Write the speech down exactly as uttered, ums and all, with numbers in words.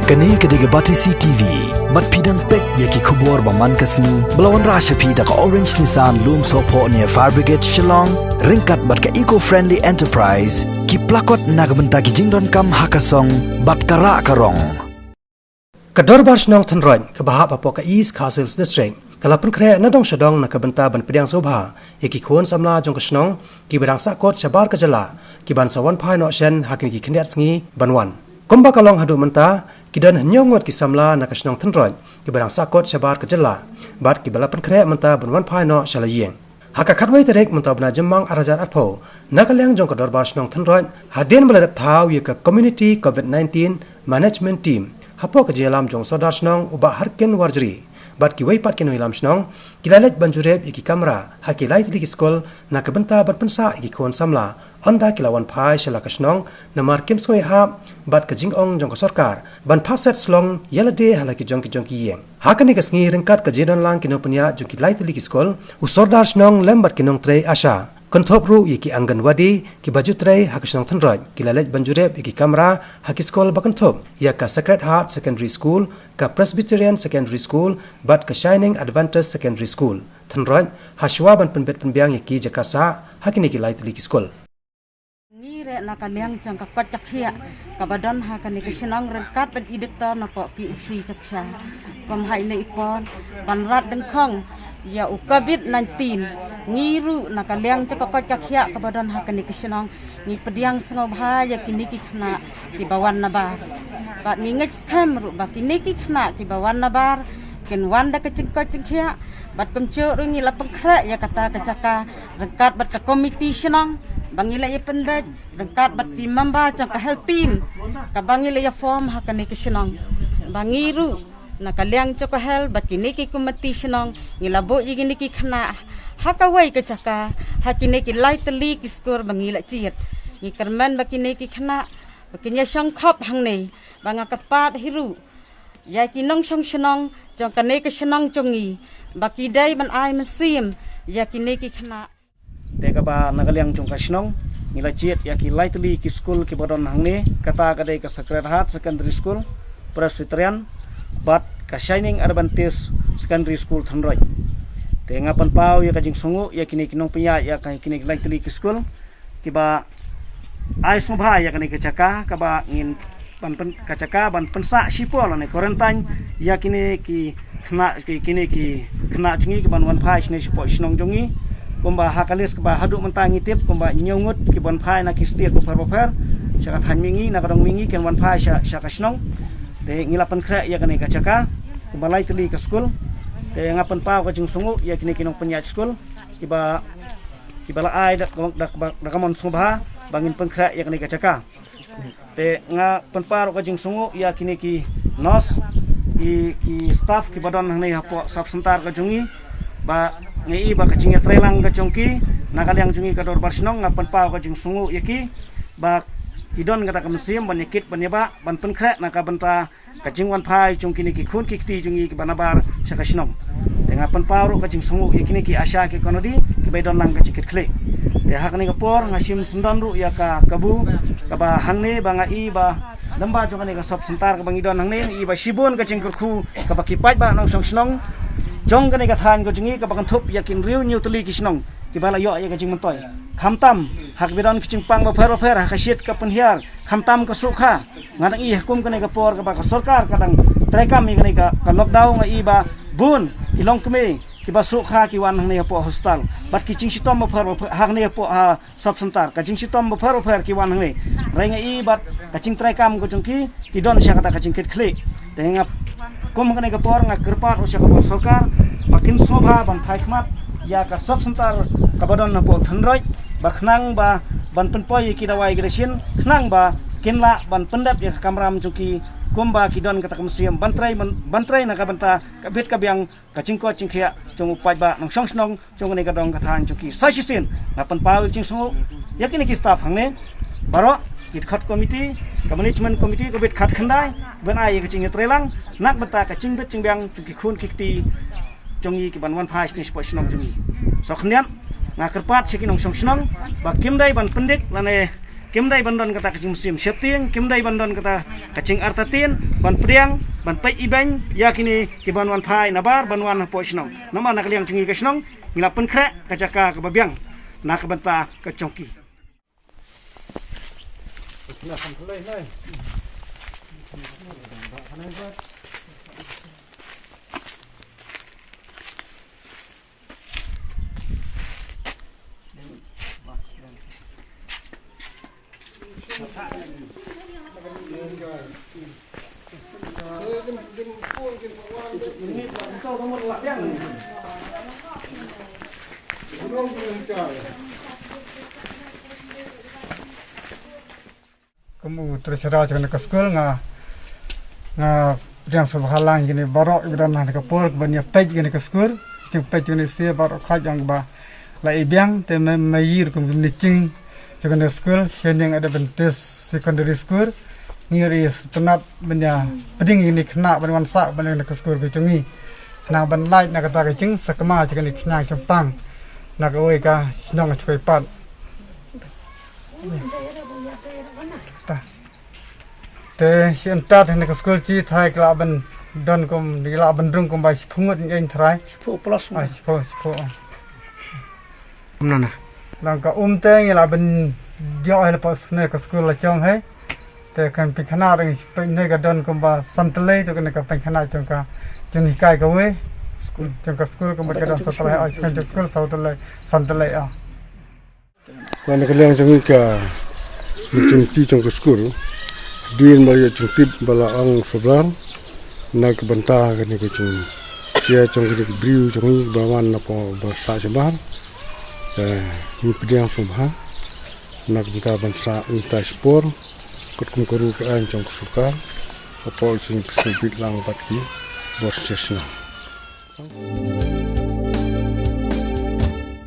Kane ka dei ka Batesi T V. Bad phi dang peit ïa ki khubor ba man ka sngi ba la wanrah sha phi da ka Orange Nissan Lumsohphoh near Fire Brigade Shillong, ryngkat bad ka Eco Friendly Enterprise, ki plakot na ka bynta ki jingdonkam ha ka song bad ka rah ka rong. Ka Dorbar Shnong Thynroit kaba hap hapoh ka East Khasi Hills District ka la pynkhreh na dong sha dong na ka bynta ban pdiang sngewbha ïa ki khun samla jong ka shnong kiba dang sahkut shabar ka jylla, ki ban sa wan phai noh shen ha kine ki khyndiat sngi ban wan. Kumba ka long haduh mynta, ki don hynñiew ngut ki samla na ka shnong Thynroit kiba dang sahkut shabar ka jylla, bad kiba la pynkhreh mynta ban wan phai noh sha la ïing. Ha ka khatwei tarik mynta u bnai Jymmang ar hajar arphew, na ka liang jong ka Dorbar Shnong Thynroit, hadien ba la dep thaw ïa ka Community Covid nineteen Management Team hapoh ka jingïalam jong u Sordar Shnong u Bah Harkin Warjri bad kiwei pat ki nongïalam shnong, ki la leit ban jurip ïa ki kamra ha ki lai tylli ki skul na ka bynta ban pynsah ïa ki khun samla ynda ki la wan phai sha la ka shnong, namar kim sngewhap bad ka jingong jong ka sorkar ban phah set slong ïa lade ha la ki jong ki jong ki ïing. Ha kane ka sngi, ryngkat ka jingdon lang ki nongpynïaid jong ki lai tylli ki skul, u Sordar Shnong lem bad ki nongtrei ASHA, kynthup ruh ïa ki Anganwadi, kiba ju trei ha ka shnong Thynroit, ki la leit ban jurip ïa ki kamra ha ki skul ba kynthup ïa ka Sacred Heart Secondary School, ka Presbyterian Secondary School bad ka Shining Adventist Secondary School, Thynroit, ha shuwa ban pynbit pynbiang ïa ki jaka sah ha kine ki lai tylli ki skul. Ngi ruh na ka liang jong ka koit ka khiah kaba don ha kane ka shnong, ryngkat bad i doktor na poh P H C Chaksha, kum ha ine i por ban rat dyngkhong ïa u Covid nineteen, ngi ruh na ka liang jong ka koit ka khiah kaba don ha kane ka shnong, ngi pdiang sngewbha ïa kine ki khynnah kiba wan nabar. Bad ngi ngeit skhem ruh ba kine ki khynnah kiba wan nabar kin wan da ka jingkoit jingkhiah, bad kumjuh ruh ngi la pynkhreh ïa kata ka jaka ryngkat bad ka komiti shnong ba ngi la ïa pynbeit, ryngkat bad ki member jong ka health team kaba ngi la ïa form ha kane ka shnong, ba ngi ruh na ka liang jong ka health bad kine ki komiti shnong ngi la buh ïa kine ki khynnah ha kawei ka jaka ha kine ki lai tylli ki skul ba ngi la jied. Ngi kyrmen ba kine ki khynnah ba kin ïa shong khop hangne, ba nga kyrpad hi ruh ïa ki nongshong shnong jong kane ka shnong jong ngi ba ki dei ban ai mynsiem ïa kine ki khynnah. Te kaba na ka liang jong ka shnong ngi la jied ïa ki lai tylli ki skul kiba don hangne, kata ka dei ka Sacred Heart Secondary School, Presbyterian, bad ka Shining Adventist Secondary School Thynroit. Te nga pynpaw ïa ka jingsngewnguh ïa kine ki nongpynïaid ïa ka, kine ki lai tylli ki skul kiba ai sngewbha ïa kane ka jaka kaba ngin ban pyn-, ka jaka ban pynsah shipor lane quarantine ïa kine ki khynnah, ki, kine ki khynnah jong ngi kiban wan phai shane shapoh shnong jong ngi. Kumba ha ka list kaba haduh mynta ngi tip kumba hynñiew ngut kiban phai na ki state bapher bapher sha ka thaiñ Mihngi, na ka dong Mihngi, kin wan phai sha, sha ka shnong. Te ngi la pynkhreh ïa kane ka jaka kumba lai tylli ka skul. Te nga pynpaw ka jingsngewnguh ïa kine ki nongpynïaid skul kiba, kiba la ai da, da, da, da ka mon sngewbha ba ngin pynkhreh ïa kane ka jaka. Te nga pynpaw ruh ka jingsngewnguh ïa kine ki nurse, ki, ki staff kiba don hangne hapoh sub center ka jong ngi, ba nga i ba ka jingïatreilang ka jong ki na ka liang jong ngi ka Dorbar Shnong, nga pynpaw ka jingsngewnguh ïa ki ba ki don kata ka mynsiem ban ïa kit ban ïa bah ban pynkhreh na ka bynta ka jingwan phai jong kine ki khun ki kti jong ngi kiba nabar sha ka shnong. Te nga pynpaw ruh ka jingsngewnguh ïa kine ki ASHA ki Anganwadi kiba ïadon lang ka jingkit khlieh. Te ha kane ka por nga shim syndon ruh ïa ka kabu kaba hangne ba nga i ba lem bad jong kane ka sub center kaba ngi don hangne, nga i ba shibun ka jingkyrkhu kaba ki paidbah nongshong shnong jong kane ka thaiñ ka jong ngi kaba kynthup ïa ki hynriew hynñiew tylli ki shnong kiba la ïoh ïa ka jingmyntoi. Khamtam ha kaba don ka jingpang bapher bapher ha ka shit ka pynhiar, khamtam ka sukha. Nga dang i ha kum kane ka por kaba ka sorkar ka dang treikam ïa kane ka, ka lockdown, nga i ba bun ki longkmie kiba sukha ki wan hangne hapoh hospital bad ki jingshitom bapher bapher hangne hapoh ha sub center. Ka jingshitom bapher bapher ki wan hangne. Hynrei nga i bad ka jingtreikam ka jong ki, ki don sha kata ka jingkit khlieh. Te nga kum kane ka por nga kyrpad ruh sha ka por sorkar ba kin sngewbha ban phai khmat ïa ka sub center kaba don hapoh Thynroit ba khnang ba ban pynpoi ïa ki dawai ki dashin, khnang ba kin lah ban pyndep ïa ka kamram jong ki kumba ki don kata ka mynsiem ban trei, ban trei na ka bynta ka bit ka biang ka jingkoit jingkhiah jong u paidbah nongshong shnong jong kane ka dong ka thaiñ jong ki. Sa shisien nga pynpaw ïa ka jingsngewnguh ïa kine ki staff hangne baroh, ki dkhot komiti, ka management komiti, ka bit khatkhyndai ban ai ïa ka jingïatreilang na ka bynta ka jingbit jingbiang jong ki khun ki kti jong ngi kiban wan phai shane shapoh shnong jong ngi. Sa khyndiat nga kyrpad sha ki nongshong shnong ba kim dei ban pyndik lane Kim dei ban don kata ka jingmynsiem sheptieng, kim dei ban don kata ka jingartatien ban pdiang, ban peit ibeiñ ïa kine ki ban wan phai nabar ban wan hapoh shnong. Namar na ka liang jong ngi ka shnong ngi la pynkhreh ka jaka kaba biang na ka bynta ka jong ki. Kum u treasurer jong kane ka skul, nga, nga pdiang sngewbha lang ïa kine baroh kiba don ha kane ka por ban ïa peit ïa kane ka skul. Jingpeit ïa kane ka skul baroh khoit jong ba la i biang, te me, me ïohi kum kine ki jing jong kane ka skul, Shaneng Adventist Secondary School. Ngi ri sngewtynnat ban ïa pdiang ïa kine ki khynnah ban wan sah ban ïa kane ka skul ka jong ngi, khnang ban lait na kata ka jingsakma jong kine ki khynnah jingpang na kawei ka shnong shuwa pat. Ta. Te shi yntat ha kane ka skul shi tharai ki lah ban don kum, ki lah ban rung kumba shiphew ngut ïa tharai. Shiphew plus. Ah, shiphew, shiphew. Kumno na? Lang ka um te ngi lah ban ïoh ha la pos ne ka skul la jong hi. Te kan pynkhana dang pyn ne ka don kumba san tylli, to kane ka pynkhana jong ka jinghikai kawei. Jong ka skul kumba ka don san tylli, ah, kan jong skul san tylli, san tylli, ah. Kane ka liang jong ngi ka mynsiem jong ka skul. Dien ba ïa jingtip ba la ong sawdong na ka bynta kane ka jingshai jong kane ka briew jong ngi ba wan na pdeng ba sah shabar. Te ngi pdiang sngewbha na ka bynta ban sah mynta shipor. Katkum ka ruh ka aiñ jong ka sorkar, ka por jingpynshoi bit lang bad ki bor sesna.